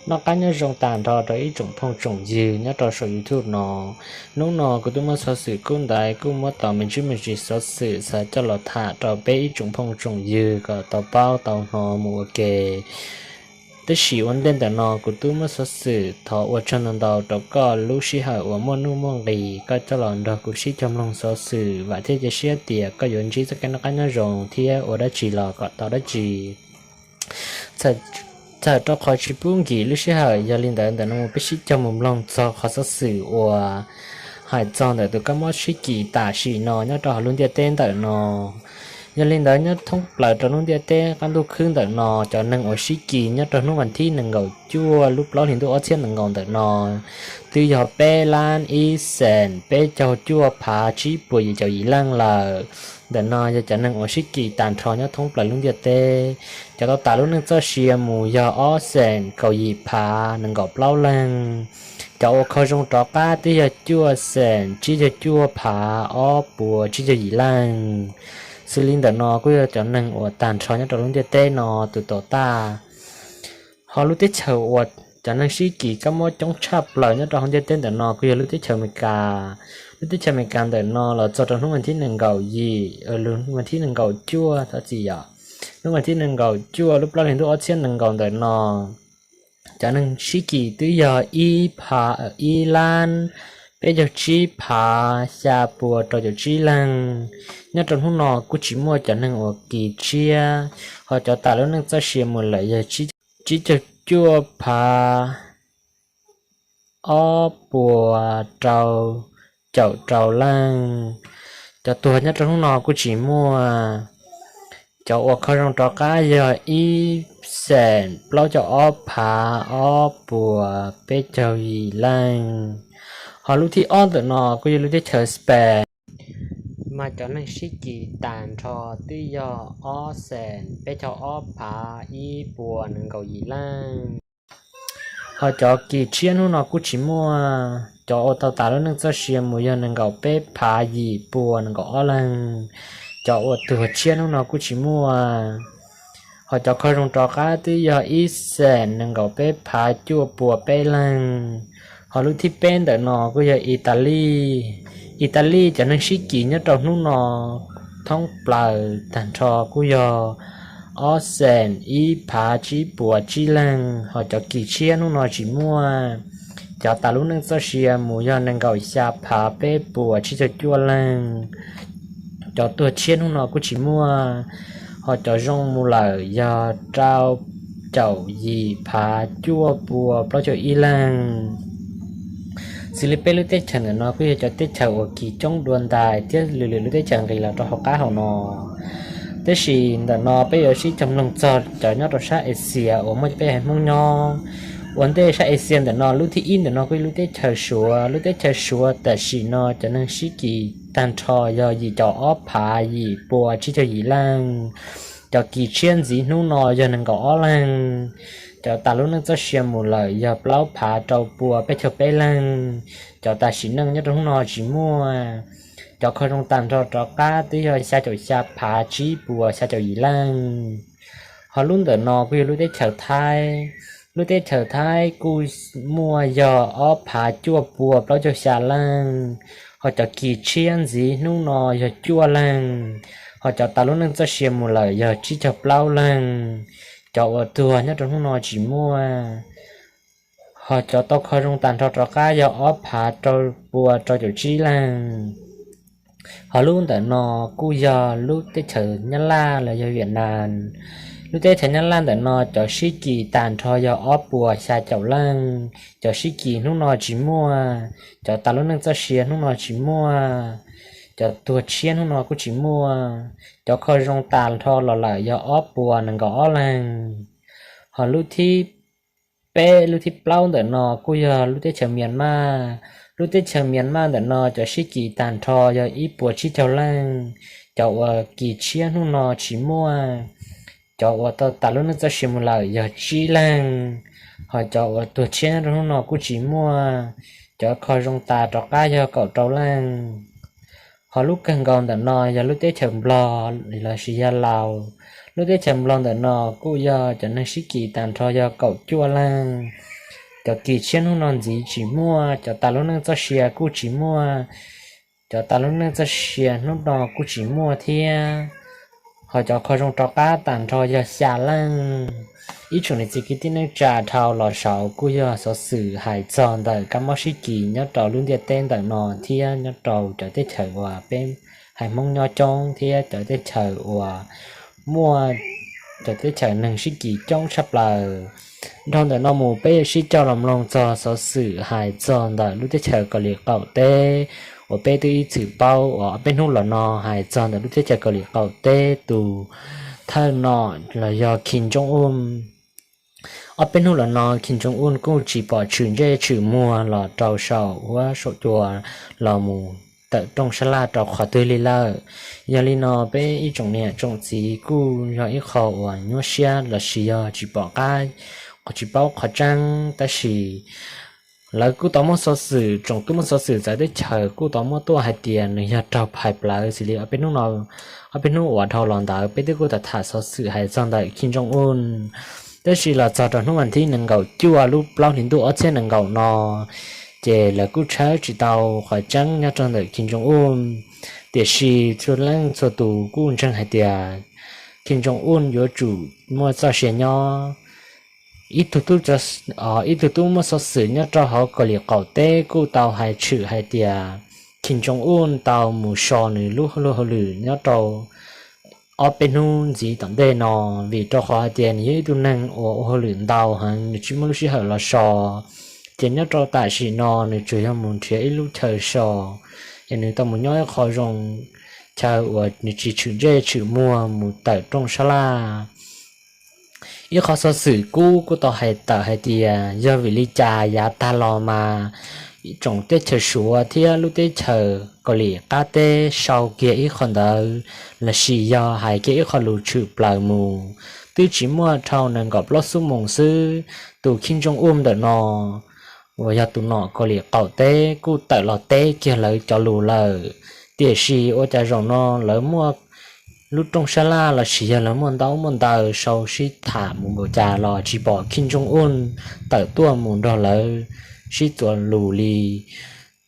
Noj qab nyob zoo tag nrho rau ib tsoom phooj tsoom ywg nyob rau saum YouTube no. Hnub no kuv twb muab xov xwm kub ntaiv kuj muab tau me ntsis me ntsis xov xwm xav coj los tham rau peb ib tsoom phooj tsoom ywg kom tau paub tau hnov mus ua ke. Tab sis ua ntej ntawm no kuv twb muab xov xwm thov ua tsaug ntau ntau rau koj lub sij hawm uas muaj nuj muaj nqis koj coj los nrog kuv sib cog mloog xov xwm, vam thiab cia siab tias koj yuav ntsib txoj kev noj qab nyob zoo thiab ua dab tsi los kom tau dab tsi. Txawm rau qhov tsis pub nkim lub sij hawm, yog li ntawd ntawm no peb sib cog mus mloog txog qhov xov xwm uas hais txog ntawm tus kab mob sib kis tam sim no nyob rau hauv lub ntiaj teb ntawm no. Yog li ntawd nyob thoob plaws rau lub ntiaj teb qab ntuj khwb ntawm no, cov neeg uas sib kis nyob rau hnub vas thib nees nkaum cuaj lub plaub hlis ntuj ob txhiab nees nkaum ntawm no twb yog peb lab ib xees peb caug cuaj phav tsib puas yim caum yim leej lawm. Ntawm no yog cov neeg uas sib kis tag nrho nyob thoob plaws lub ntiaj teb. Cov tau tas lub neej txoj sia mus yog ob xees kaum yim phav nees nkaum plaub leeg. Cov uas kho zoo rov qab twb yog cuaj xees tsib caug cuaj phav ob puas tsib caug yim leej. Xws li ntawm no kuj yog cov neeg uas tag nrho nyob rau lub ntiaj teb no tus tau tas. Ho lub teb chaws uas cov neeg sib kis kab mob coob tshaj plaws nyob rau hauv ntiaj teb ntawm no kuj yog lub teb chaws Amelikas. Lub teb chaws Amelikas ntawm no los txog rau hnub vas thib nees nkaum yim, lub vas thib nees nkaum cuaj, thov txim yom, hnub vas thib nees nkaum cuaj lub plaub hlis ntuj ob txhiab nees nkaum ntawm no, cov neeg sib kis twb yog ib phav, ib lab peb caug tsib phav xya puas rau caum tsib leeg. Nyob rau hnub no kuj tsis muaj cov neeg uas kis tshiab, ho cov tas lub neej txoj sia mus lawm yog tsib caug cuaj phav ob puas rau caum rau leej. Cov tuag nyob rau hnub no kuj tsis muaj. Cov uas kho zoo rov qab yog ib xees plaub caug ob phav ob puas peb caug yim leej. Ho lub thib ob ntawm no kuj yog lub teb chaws Spain, mas cov neeg sib kis tag nrho twb yog ob xees peb caug ob phav ib puas nees nkaum yim leej. Ho cov kis tshiab hnub no kuj tsis muaj. Cov uas tau tas lub neej txoj sia mus yog nees nkaum peb phav yim puas nees nkaum ob leeg. Cov uas tuag tshiab hnub no kuj tsis muaj. Ho cov kho zoo rov qab twb yog ib xees nees nkaum peb phav cuaj puas peb leeg. Ho lub thib peb ntawm no kuj yog Italis. Italis cov neeg sib kis nyob rau hnub no thoob plaws tag nrho kuj yog ob xees ib phav tsib puas tsib leeg, ho cov kis tshiab hnub no tsis muaj. Cov tas lub neej txoj sia mus yog nees nkaum xya phav peb puas tsib caug cuaj leeg. Cov tuag tshiab hnub no kuj tsis muaj, ho cov zoo mus lawm yog rau caum yim phav cuaj puas plaub caug ib leeg. Xws li peb lub teb chaws ntawm no kuj yog cov teb chaws uas kis coob dua ntais thiab lwm lwm lub teb chaws nqis los rau hauv qab hauv no. Tab sis ntawm no peb yuav sib cog mloog txog cov nyob rau sab Axias uas muaj peb haiv Hmoob nyob. Ua ntej sab Axias ntawm no lub thib ib ntawm no kuj yog lub teb chaws Suav. Lub teb chaws Suav tam sim no cov neeg sib kis tag nrho yog yim caum ob phav yim puas tsib caug yim leej. Cov kis tshiab ntxiv hnub no yog nees nkaum ob leeg. Cov tas lub neej txoj sia mus lawm yog plaub phav rau puas peb caug peb leeg. Cov tas sim neej nyob rau hnub no tsis muaj. Cov kho zoo tag nrho rov qab twb yog xya caum xya phav tsib puas xya caum yim leej. Ho lub ntawm no kuj yog lub teb chaws Thaib. Lub teb chaws Thaib kuj muaj yog ob phav cuaj puas plaub caug xya leej, ho cov kis tshiab ntxiv hnub no yog cuaj leeg, ho cov tas lub neej txoj sia mus lawm yog tsib caug plaub leeg. Cov uas tuag nyob rau hnub no tsis muaj, ho cov tau kho zoo tag nrho rov qab yog ob phav rau puas rau caum tsib leeg. Ho lub ntawm no kuj yog lub teb chaws Nyab Laj los yog Vietnam. Lub teb chaws Nyab Laj ntawm no cov sib kis tag nrho yog ob puas xya caum leej. Cov sib kis hnub no tsis muaj, cov tas lub neej txoj sia hnub no tsis muaj, cov tuag tshiab hnub no kuj tsis muaj. Cov kho zoo tag nrho los lawm yog ob puas nees nkaum ob leeg. Ho lub thib peb, lub thib plaub ntawm no kuj yog lub teb chaws Myanmar. Lub teb chaws Myanmar ntawm no cov sib kis tag nrho yog ib puas tsib caug leej. Cov uas kis tshiab hnub no tsis muaj, cov uas tau tas lub neej txoj sia mus lawm yog tsib leeg, ho cov uas tuag tshiab nyob rau hnub no kuj tsis muaj. Cov kho zoo tas rov qab yog kaum rau leej. Ho lub kawg nkaus ntawm no yog lub teb chaws Nplog lossis yog Laus. Lub teb chaws Nplog ntawm no kuj yog cov neeg sib kis tag nrho yog kaum cuaj leeg. Cov kis tshiab hnub no ntxiv tsis muaj, cov tas lub neej txoj sia kuj tsis muaj, cov tas lub neej txoj sia hnub no kuj tsis muaj thiab. Ho cov kho zoo rov qab tag nrho yog xya leej. Ib tsoom niam txiv kwv tij neej tsa dhau los saud kuj yog xov xwm hais txog ntawm kab mob sib kis nyob rau lub ntiaj teb ntawm no thiab nyob rau cov teb chaws uas peb haiv Hmoob nyob coob thiab cov teb chaws uas muaj cov teb chaws neeg sib kis coob tshaj plaws. Dhau ntawm no mus peb yuav sib coj los mloog txog xov xwm hais txog ntawm lub teb chaws Kaus Lim qaum teb uas peb twb ib txwm paub uas ob peb hnub los no hais txog ntawm lub teb chaws Kaus Lim qaum teb tus thawj nom los yog Kim Jong Un. Ob peb hnub los no Kim Jong Un kuj tsis pom tshwm ntsej tshwm muag los rau saum huab saum cua los mus tawm rooj sab laj rau qhov twg li lawm. Yog li no peb ib tsoom niam tsoom txiv kuj yog ib qho uas nyuaj siab los sis yog tsis pom qab, tsis paub qhov tseeb, tab sis lawv kuj tau muab xov xwm, tsoom tub muab xov xwm txawv teb chaws kuj tau muab tuaj hais tias nws yog raug phais plawv xws li ob peb hnub no, ob peb hnub uas dhau los ntawd peb twb kuj tham tham xov xwm hais txog ntawm Kim Jong Un. Tab sis los txog rau hnub vas thib nees nkaum cuaj lub plaub hlis ntuj ob txhiab nees nkaum no, ces lawv kuj tshawb tsis tau qhov tseeb nyob rau ntawm Kim Jong Un. Tiam sis txhua leej txhua tus kuj ntseeg hais tias Kim Jong Un yuav tsum muaj txoj sia nyob. Ib tug tub, ib tug tub muab xov xwm nyob rau hauv Kaus Lim qaum teb kuj tau hais tshwm hais tias Kim Jong Un tau mus so nws lub luag hauj lwm nyob rau ob peb hnub ntxiv tom ntej no, vim rau qhov hais tias nws yog ib tug neeg uas ua hauj lwm ntau heev, nws tsis muaj lub sij hawm los so. Ces nyob rau tam sim no nws tsuas yog mus nrhiav ib lub chaw so, es nws tau mus nyob ib qho zoo, chaw uas nws tsis tshwm ntsej tshwm muag mus tawm rooj sab laj. Ib qho xov xwm kub kuj tau hais tawm hais tias yog vim li cas yav tag los mas tsoom teb chaws Suav thiab lub teb chaws Kaus Lim qab teb sau kiag ib qho ntawd los sis yog hais kiag ib qho lus tshwm plaws mus, twb tsis muaj dhau nees nkaum plaub xuab moos xwb, tus Kim Jong Un ntawm no uas yog tus nom Kaus Lim qaum teb kuj tawm los teb kiag lawv cov lus lawm. Tiam sis ua cas zaum no lawv muaj lub rooj sab laj los sis yog lawv muaj ntaub muaj ntawv sau sib tham mus npaum cas los tsis pom Kim Jong Un tawm tuaj mus nrog lawv sib txuas lus li.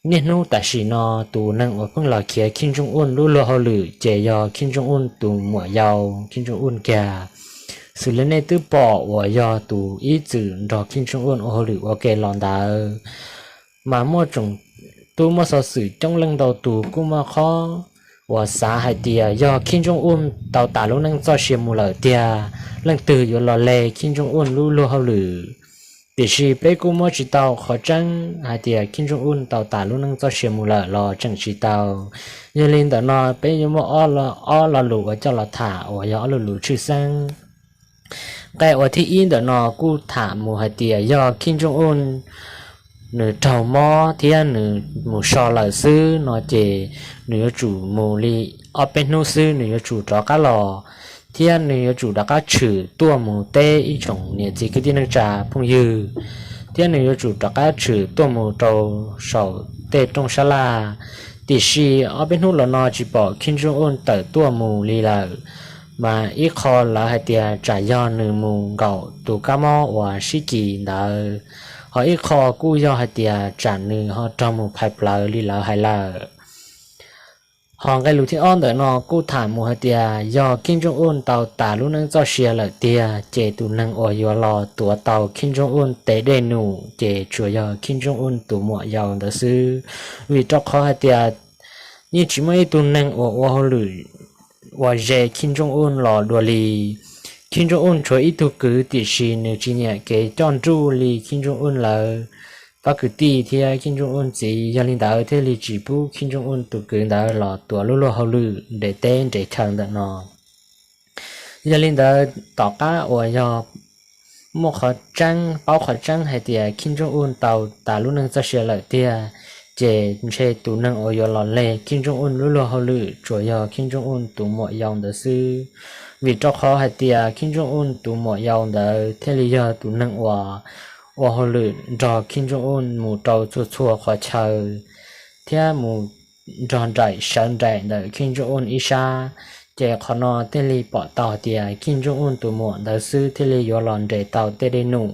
Niaj hnub tam sim no tus neeg uas pheej los khiav Kim Jong Un lub luag hauj lwm ces yog Kim Jong Un tus muam yau Kim Jong Un kiag. Xws li nej twb pom uas yog tus ib txwm nrog Kim Jong Un ua hauj lwm ua ke los ntawd, mas muaj tsoom tub muab xov xwm coob leej ntau tus kuj muaj qhov uas xav hais tias yog Kim Jong Un tau tas lub neej txoj sia mus lawm tiag, leej twg yuav los le Kim Jong Un lub luag hauj lwm. Tiam sis peb kuj muab tsis tau qhov tseeb hais tias Kim Jong Un tau tas lub neej txoj sia mus lawm los tseem tsis tau. Yog li ntawm no peb yuav muaj ob lo lus uas coj los tham uas yog ob lo lus tshwj xeeb. Nqe uas thib ib ntawm no kuj tham mus hais tias yog Kim Jong Un nws raug mob thiab nws mus so lawm xwb no ces nws yuav tsum mus li ob peb hnub xwb nws yuav tsum rov qab los, thiab nws yuav tsum rov qab tshwm tuaj mus teb ib tsoom niam txiv kwv tij neej tsa phooj ywg, thiab nws yuav tsum rov qab tshwm tuaj mus rau saum tej rooj sab laj. Tiam sis ob peb hnub los no tsis pom Kim Jong Un tawm tuaj mus li lawm, mas ib qho lawv hais tias tsam yog nws mus nkaum tus kab mob uas sib kis ntawd, ho ib qho kuj yog hais tias tsam nws ho raug mus phais plawv li lawv hais lawm. Ho nqe lus thib ob ntawm no kuj tham mus hais tias yog Kim Jong Un tau tas lub neej txoj sia lawm tiag ces tus neeg uas yuav los tuav tau Kim Jong Un tes dej num ces tsuas yog Kim Jong Un tus muam yau ntawd xwb. Vim rau qhov hais tias yeej tsis muaj ib tug neeg uas ua hauj lwm uas ze Kim Jong Un los dua li. Kim Jong Un tshuav ib tug kwv tiam sis nws tsis nyiam kev coj nruj li Kim Jong Un lawv pab kwv tij thiab Kim Jong Un txiv, yog li ntawd thiaj li tsis pub Kim Jong Un tus kwv ntawd los tuav lub luag hauj lwm nres teb nres chaw ntawm no. Yog li ntawd tom qab uas yog muaj qhov tseeb, paub qhov tseeb hais tias Kim Jong Un tau tas lub neej txoj sia lawm tiag, ces ntshe tus neeg uas yuav los leg Kim Jong Un lub luag hauj lwm tsuas yog Kim Jong Un tus muam yau ntawd xwb. Vim rau qhov hais tias Kim Jong Un tus muam yau ntawd thiaj li yog tus neeg uas ua hauj lwm nrog Kim Jong Un mus rau txhua txhua qhov chaw thiab mus nrog nraim sawv nraim ntawm Kim Jong Un ib sab. Ces qhov no thiaj li pom tau hais tias Kim Jong Un tus muam ntawd xwb thiaj li yuav los nres tau tej dej num,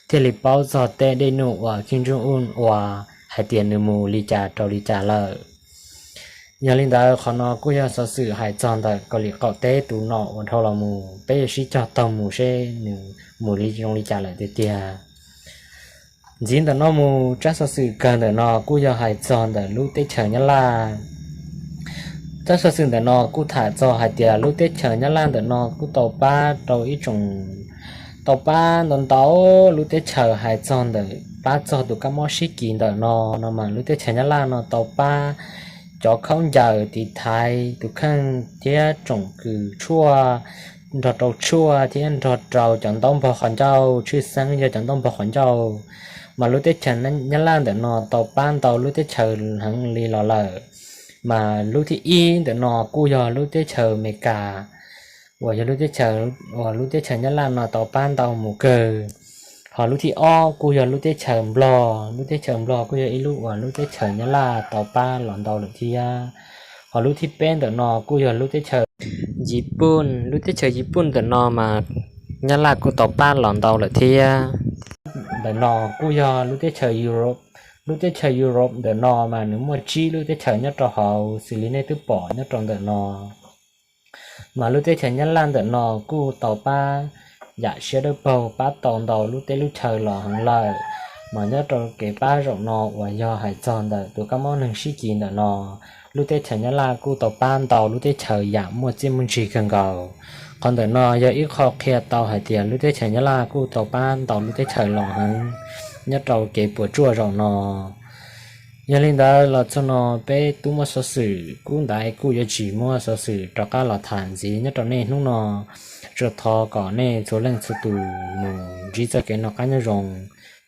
thiaj li paub txog tej dej num uas Kim Jong Un ua hais tias nws mus li cas rau li cas lawm. Yog li ntawd qhov no kuj yog xov xwm hais txog ntawm Kaus Lim qaum teb tus nom uas dhau los mus, peb yuav sib cog taug mus seb nws mus li zoo li cas lawm tiag tiag. Ntxiv ntawm no mus tsab xov xwm kawg ntawm no kuj yog hais txog ntawm lub teb chaws Nyab Laj. Tsab xov xwm ntawm no kuj tham txog hais tias lub teb chaws Nyab Laj ntawm no kuj tau pab rau ib tsoom, tau pab ntau ntau lub teb chaws hais txog ntawm pab txog tus kab mob sib kis ntawm no, no mas lub teb chaws Nyab Laj no tau pab cov khaub ncaws tiv thaiv tus kheej thiab tsoom kws tshuaj, nrog rau tshuaj thiab nrog rau cov ntaub npog qhov ncauj, tshwj xeeb yog cov ntaub npog qhov ncauj, mas lub teb chaws Nyab Laj ntawm no tau pab ntau lub teb chaws heev li los lawm. Mas lub thib ib ntawm no kuj yog lub teb chaws Amelikas, uas yog lub teb chaws, uas lub teb chaws Nyab Laj no tau pab ntau mus kawg. Ho lub thib ob kuj yog lub teb chaws Nplog, lub teb chaws Nplog kuj yog ib lub uas lub teb chaws Nyab Laj tau pab los ntau lawm thiab. Ho lub thib peb ntawm no kuj yog lub teb chaws Yiv Pooj, lub teb chaws Yiv Pooj ntawm no mas Nyab Laj kuj tau pab los ntau lawm thiab. Ntawm no kuj yog lub teb chaws Europe, lub teb chaws Europe ntawm no mas nws muaj tsib lub teb chaws nyob rau hauv xws li nej twb pom nyob rau ntawm no. Mas lub teb chaws Nyab Laj ntawm no kuj tau pab yam siab dawb paug pab tau ntau lub teb lub chaws los heev lawm. Mas nyob rau kev pab zaum no uas yog hais txog ntawm tus kab mob neeg sib kis ntawm no, lub teb chaws Nyab Laj kuj tau pab ntau lub teb chaws yam muaj txiaj muaj ntsig kawg nkaus. Qhov ntawm no yog ib qho qhia tau hais tias lub teb chaws Nyab Laj kuj tau pab ntau lub teb chaws los heev nyob rau kev puas tsuaj zaum no. Yog li ntawd los txog no peb twb muaj xov xwm kub ntaiv kuj yuav tsis muaj xov xwm rov qab los tham ntxiv nyob rau nej hnub no. Tsuas thov kom nej txhua leej txhua tus mus ntsib txoj kev noj qab nyob zoo.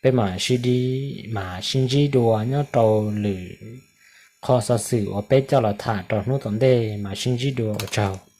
Peb mam sib ntsib, mam sib ntsib dua nyob rau lwm qho xov xwm uas peb coj los tham rau hnub tom ntej, mam sib ntsib dua, ua tsaug.